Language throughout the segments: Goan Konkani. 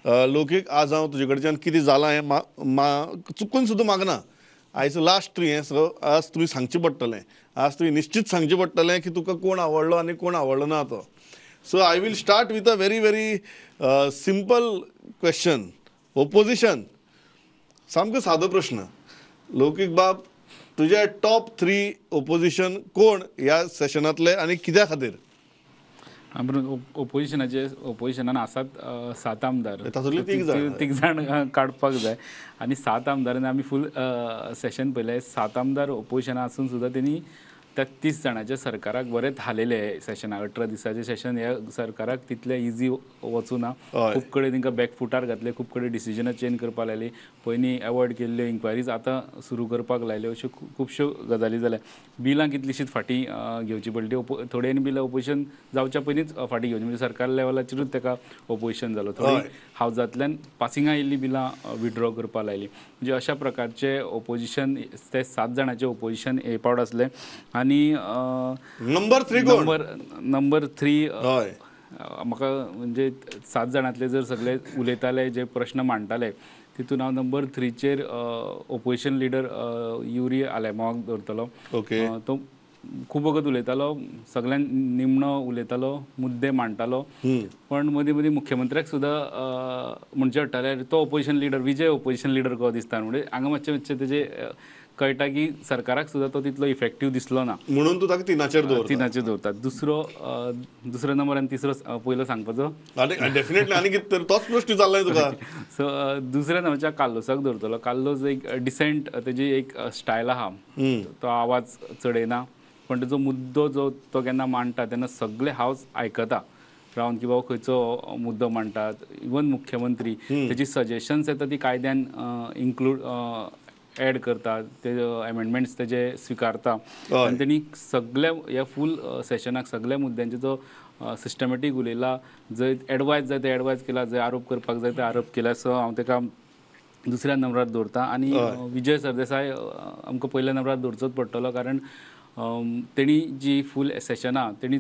लौकीक, आज हांव तुजे कडच्यान कितें जालां हें चुकून सुद्दां मागना. आयज लास्ट थ्री हें, सो आज तुमी सांगचें पडटलें, आज तुवें निश्चीत सांगचें पडटलें की तुका कोण आवडलो आनी कोण आवडलो ना तो. So I will start with a very very simple question. Opposition, सामको सादो प्रश्न. लौकीक बाब, तुजे टॉप 3 ओपोजिशन कोण ह्या सेशनांतले आनी कित्या खातीर? ओपोजिशनाचे ओपोजिशनान आसात 7 आमदार, तातूंतले 3 जाण काडपाक जाय आनी 7 आमदारांनी आमी फूल सेशन पळयलें. 7 आमदार ओपोजिशना आसून सुद्दां तेणी त्या 30 जाणाच्या सरकाराक बरें हालयलें. सेशनाक 18 दिसाचें सेशन ह्या सरकाराक तितलें इजी वचूं ना. खूब कडेन तांकां बॅकफुटार घातले, खूब कडेन डिसिजनां चेंज करपाक लायली, पयलीं एवॉयड केल्ल्यो इन्क्वायरीज आतां सुरू करपाक लायल्यो, अश्यो खुबश्यो गजाली जाल्या. बिलां कितलींशींच फाटीं घेवची पडली, थोड्यांनी बिलां ओपोजिशन जावच्या पयलींच फाटीं घेवची, म्हणजे सरकार लेवलाचेरूच ताका ओपोजिशन जालो. थोडी हावजांतल्यान पासिंगां येयल्लीं बिलां विड्रॉ करपाक लायली. म्हणजे अशा प्रकारचे ओपोजिशन, ते 7 जाणांचे ओपोजिशन हे पावट आसलें. आनी नंबर 3 नंबर 3 म्हाका म्हणजे 7 जाणांतले जर सगळे उलयताले, जे प्रश्न मांडटाले, तितून हांव नंबर 3चेर ओपोजिशन लिडर युरी आलेमावाक दवरतलो. तो खूब वगत उलयतालो, सगळ्यांक निमणो उलयतालो, मुद्दे मांडटालो, पण मदीं मदीं मुख्यमंत्र्याक सुद्दां म्हणचे पडटाले तो opposition leader, Vijay opposition leader कसो दिसता. म्हणजे हांगा मातशें मातशें तेजे कळटा की सरकाराक सुद्दां तो तितलो इफेक्टीव दिसलो ना, म्हणून तूं ताका 3चेर दवरता. 3चेर दवरता. दुसरो नंबर आनी तिसरो पयलो सांगपाचो डेफिनेटली आनी कितें तोच प्रश्न जाल्लो तुका. सो दुसऱ्या नंबरच्या कार्लोसाक दवरतलो. कार्लोस एक डिसेंट, तेजी एक स्टायल आहा, तो आवाज चडयना, पण तेजो मुद्दो जो तो केन्ना मांडटा तेन्ना सगळे हावज आयकता रावन की बाबा खंयचो मुद्दो मांडटात. इवन मुख्यमंत्री तेजी सजेशन्स येता ती कायद्यान इन्क्लूड एड करता, ते एमेंडमेंट्स तेजे स्विकारता आनी तेणी सगल्या ह्या फूल सेशनाक सगल्या मुद्द्यांचे तो सिस्टमॅटीक उलयला. जंय एडवायज जाय ते एडवायज केला, जंय आरोप करपाक जाय ते आरोप केला. सो हांव ताका दुसऱ्या नंबरार दवरता. आनी विजय सरदेसाय आमकां पयल्या नंबरार दवरचोच पडटलो, कारण तेणी जी फूल सेशनां तेणी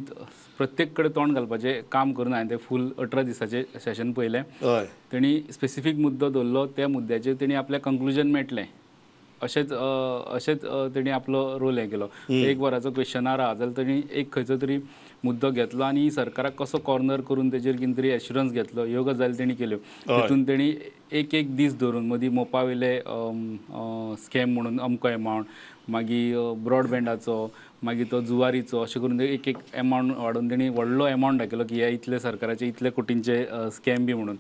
प्रत्येक कडेन तोंड घालपाचें काम करून हांवें तें फूल 18 दिसाचें सेशन पळयलें. तेणी स्पेसिफीक मुद्दो दवरलो, त्या मुद्द्याचेर तेणी आपलें कंक्लुजन मेळटलें अशेंच अशेंच तेणी आपलो रोल हें केलो. 1 वराचो क्वेश्चनार आहा जाल्यार तेणी एक खंयचो तरी मुद्दो घेतलो आनी सरकाराक कसो कॉर्नर करून तेजेर कितें तरी एश्युरन्स घेतलो, ह्यो गजाली तेणी केल्यो. तितून तेणी एक एक दीस धरून मदीं मोपा वयले स्कॅम म्हणून अमको एमावंट, मागीर ब्रॉडबँडाचो, मागीर तो जुवारीचो, अशें करून एक एक एमावंट वाडोवन तेणी व्हडलो एमावंट दाखयलो की हे इतले सरकाराचे इतले कोटींचे स्कॅम बी म्हणून.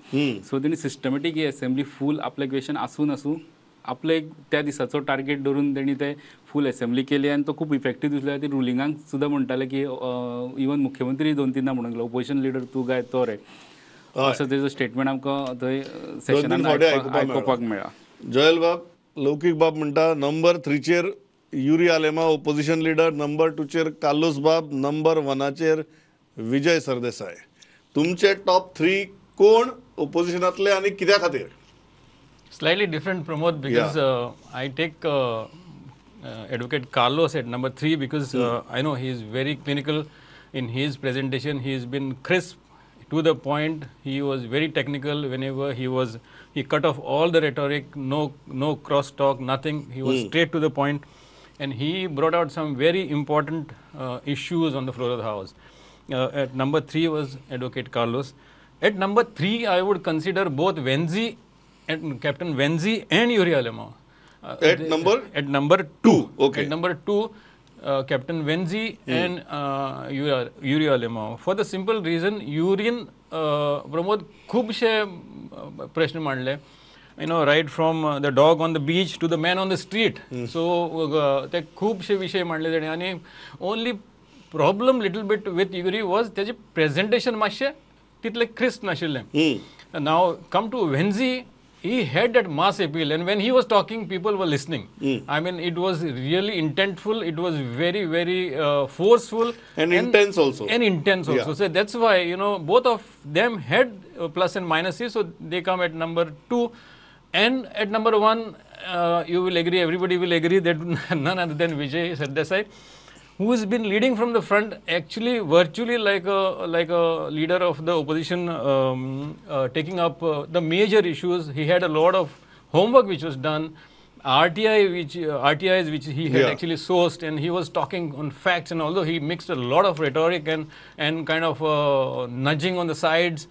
सो तेणी सिस्टमॅटीक ही एसेंब्ली फूल आपलें क्वेश्चन आसूं नासूं आपले एक त्या दिसाचो टार्गेट धरून तेणी ते फूल एसेंब्ली केली आनी तो खूब इफेक्टीव दिसलो. ती रुलिंगांक सुद्दां म्हणटाले की इवन मुख्यमंत्री 2-3 म्हणूंक लागलो ओपोजिशन लिडर तूं काय तो रे, असो तेजो स्टेटमेंट आमकां थंय सेशनान आयकुपाक मेळ्ळा. जॉयल बाब, लौकीक बाब म्हणटा नंबर 3चेर Yuri Alemao opposition leader, number 2चेर कार्लोस बाब, नंबर 1चेर विजय सरदेसाय. तुमचे टॉप 3 कोण ओपोजिशनांतले आनी कित्या खातीर? Slightly different, Pramod, because I take Advocate Carlos at number 3 because I know he is very clinical in his presentation. He has been crisp, to the point. He was very technical whenever he cut off all the rhetoric, no cross talk, nothing. He was straight to the point, and he brought out some very important issues on the floor of the house. At number 3 was Advocate Carlos. At number 3, I would consider both Venzi and Captain Venzi and Yuri Alemao. At number? At number 2. Okay. At number 2, Captain Venzi and Yuri Alemao. For the simple reason, Yurian Pramod खूबशे प्रश्न मांडले. You know, right from the dog on the beach to the man on the street. So, ते खूबशे विषय मांडले तेणे. आनी only problem little bit with Yuri was तेजे presentation मातशें तितलें crisp नाशिल्लें. Now, come to Venzi. He had that mass appeal, and when he was talking, people were listening. I mean, it was really intentful. It was very, very forceful. And intense also. And intense also. Yeah. So that's why, you know, both of them had plus and minuses. So they come at number 2. And at number 1, you will agree, everybody will agree that none other than Vijay Sardesai. who has been leading from the front, actually virtually like a leader of the opposition, taking up the major issues. He had a lot of homework which was done. RTI, which RTIs which he had actually sourced, and he was talking on facts. And although he mixed a lot of rhetoric and kind of nudging on the sides,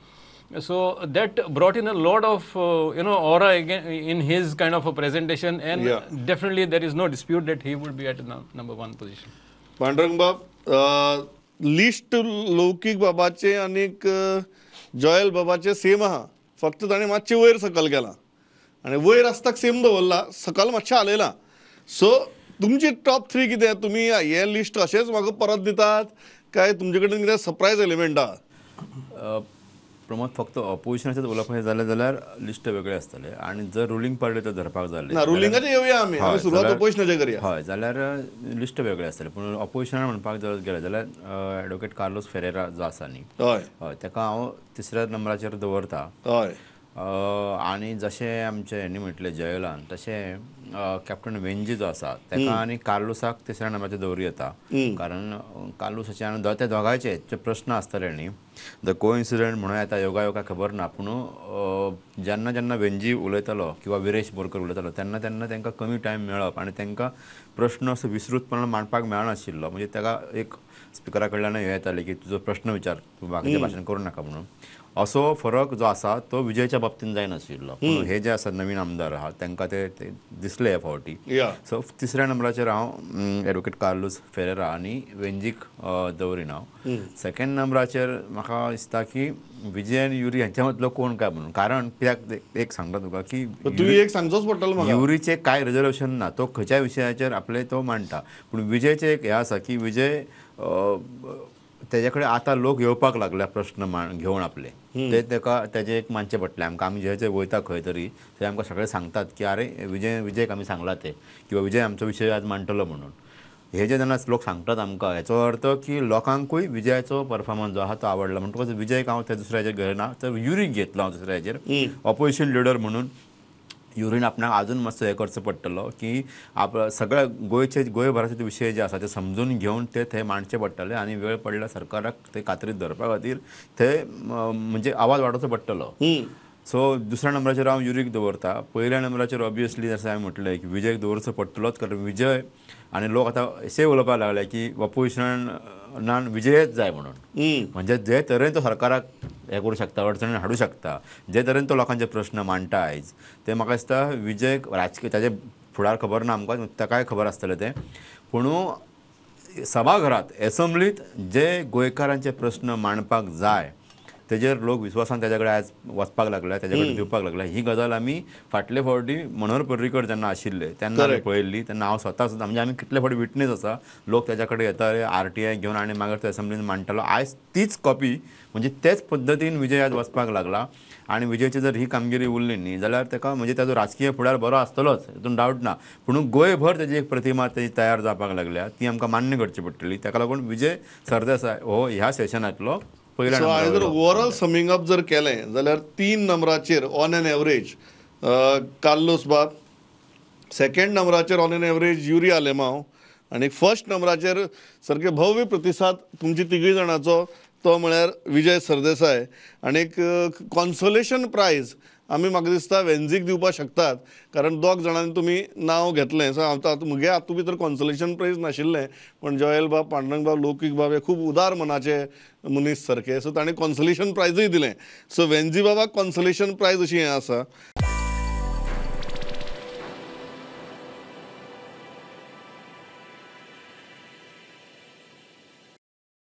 so that brought in a lot of aura again in his kind of a presentation, and definitely there is no dispute that he would be at the number one position. Pandurang बाब, लिस्ट लौकीक बाबाचे आनीक जॉयल बाबाचे सेम आहा, फक्त ताणें मातशें वयर सकयल केलां आनी वयर आसताक सेम दवरला, सकयल मातशें हालयलां. सो तुमची टॉप थ्री कितें? तुमी हें लिस्ट अशेंच म्हाका परत दितात काय तुमचे कडेन कितें सरप्रायज एलिमेंट आहा? प्रमोद, फक्त ऑपोजिशनाचेच उलोवपाचें जालें जाल्यार लिस्ट वेगळें आसतलें आनी जर रुलींग पार्टी धरपाक जालें ना, रुलिंगाचें येवया आमी. आमी सुरवात ऑपोजिशनाचें करया. हय, जाल्यार लिस्ट वेगळें आसतलें. पूण ऑपोजिशनान म्हणपाक जर गेलें जाल्यार एडवोकेट कार्लोस फेरेरा जो आसा न्ही, हय, ताका हांव तिसऱ्या नंबराचेर दवरता. आनी जशें आमचें हेणी म्हटलें जयलान, तशें कॅप्टन वेंजी जो आसा ताका आनी कार्लुसाक तिसऱ्या नंबराचेर दवरूं येता, कारण कार्लुसाचे आनी त्या दोगांयचे जे प्रस्न आसतले न्ही, the कोइन्सिडंट म्हणूं येता, योगायोग काय खबर ना, पूण जेन्ना जेन्ना वेंजी उलयतालो किंवा विरेश बोरकर उलयतालो तेन्ना तेन्ना तांकां कमी टायम मेळप आनी तांकां प्रश्न असो विस्तृतपणान मांडपाक मेळनाशिल्लो. म्हणजे ताका एक स्पिकरा कडल्यान हें येतालें की तुजो प्रश्न विचार, तूं बाकीचें भाशण करूं नाका म्हणून. असो फरक जो आसा तो विजयच्या बाबतींत जायनाशिल्लो, पूण हे जे आसा नवीन आमदार आहा तांकां ते ते दिसले हे फावटी. सो तिसऱ्या नंबराचेर हांव एडवोकेट कार्लूस फेरेरा आनी वेंजीक दवरिना हांव. सेकंड नंबराचेर म्हाका दिसता की विजय आनी युरी हांच्या मदलो कोण काय म्हणून. कारण कित्याक, एक सांगता तुका की तुमी एक सांगचोच पडटलो म्हाका. युरीचे कांय रिजर्वेशन ना, तो खंयच्याय विशयाचेर आपले तो मांडटा. पूण विजयचें एक हें आसा की विजय तेजे कडेन आतां लोक येवपाक लागल्या प्रश्न घेवन आपले, ते ताका तेजें एक मानचें पडटलें आमकां. आमी जे जे वयता खंय तरी थंय आमकां सगळे सांगतात की आरे विजय, विजयक आमी सांगलां तें, किंवा विजय आमचो विशय आज मांडटलो म्हणून. हे जे जेन्ना लोक सांगतात आमकां, हेचो अर्थ की लोकांकूय विजयाचो परफॉर्मन्स जो आहा तो आवडला. म्हणटकच विजयक हांव त्या दुसऱ्या हेजेर घेना, तर युरीक घेतलो हांव दुसऱ्या हेजेर ऑपोजिशन लिडर म्हणून. युरीन आपणाक अजून मातसो हें करचो पडटलो की आप सगळ्या गोंयचे, गोंयभराचे विशय जे आसा ते समजून घेवन ते थंय मांडचे पडटले आनी वेळ पडल्यार सरकाराक ते कातरीत धरपा खातीर थंय म्हणजे आवाज वाडोवचो पडटलो. सो दुसऱ्या नंबराचेर हांव युरीक दवरता. पयल्या नंबराचेर ऑबियसली जशें हांवें म्हटलें की विजयक दवरचो पडटलोच, कारण विजय आनी लोक आतां अशें उलोवपाक लागले की ऑपोजिशनान विजयच जाय म्हणून. म्हणजे जे तरेन तो सरकाराक हें करूं शकता, अडचणीन हाडूं शकता, जे तरेन तो लोकांचे प्रश्न मांडटा आयज, ते म्हाका दिसता विजयक राजकीय ताजे फुडार खबर ना आमकां, ताकाय खबर आसतलें तें, पूण सभाघरांत एसंब्लीत जे गोंयकारांचे प्रश्न मांडपाक जाय तेजेर लोक विस्वासान तेज्या कडेन आयज वचपाक लागल्या, तेज्या कडेन दिवपाक लागल्या. ही गजाल आमी फाटले फावटी मनोहर पर्रीकर जेन्ना आशिल्ले तेन्ना आमी पळयल्ली. तेन्ना हांव स्वता सुद्दां, म्हणजे आमी कितले फावटी विटनेस आसा, लोक तेज्या कडेन येताले आरटीआय घेवन आनी मागीर तो एसंब्लीन मांडटालो. आयज तीच कॉपी, म्हणजे तेच पद्दतीन विजय आज वचपाक लागला आनी विजयची जर ही कामगिरी उरली न्ही जाल्यार ताका म्हणजे ताजो राजकीय फुडार बरो आसतलोच हितून डावट ना, पूण गोंयभर तेजी एक प्रतिमा तेजी तयार जावपाक लागल्या, ती आमकां मान्य करची पडटली. ताका लागून विजय सरदेसाय हो ह्या सेशनांतलो पयल्या सो हांवें जर नंबरा वयलो. ओवरऑल समिंग अप जर केलें जाल्यार तीन नंबराचेर ऑन एन एवरेज कार्लोस बाब, सेकंड नंबराचेर on an average Yuri Alemao आनी फर्स्ट नंबराचेर सारके भव्य प्रतिसाद तुमची तिगूय जाणांचो, तो म्हळ्यार विजय सरदेसाय. आनीक कॉन्सोलेशन प्रायज आमी म्हाका दिसता वेन्झीक दिवपाक शकतात, कारण दोग जाणांनी तुमी नांव घेतलें. सो हांव आतां म्हगे हातूंत भितर कॉन्सोलेशन प्रायज नाशिल्लें, पूण जॉयल बाब, पांडुरंग बाब, लौकीक बाब हे खूब उदार मनाचे मनीस सारके, सो तांणी कॉन्सोलेशन प्रायजूय दिलें. सो वेन्झी बाबाक कॉन्सोलेशन प्रायज अशी हें आसा.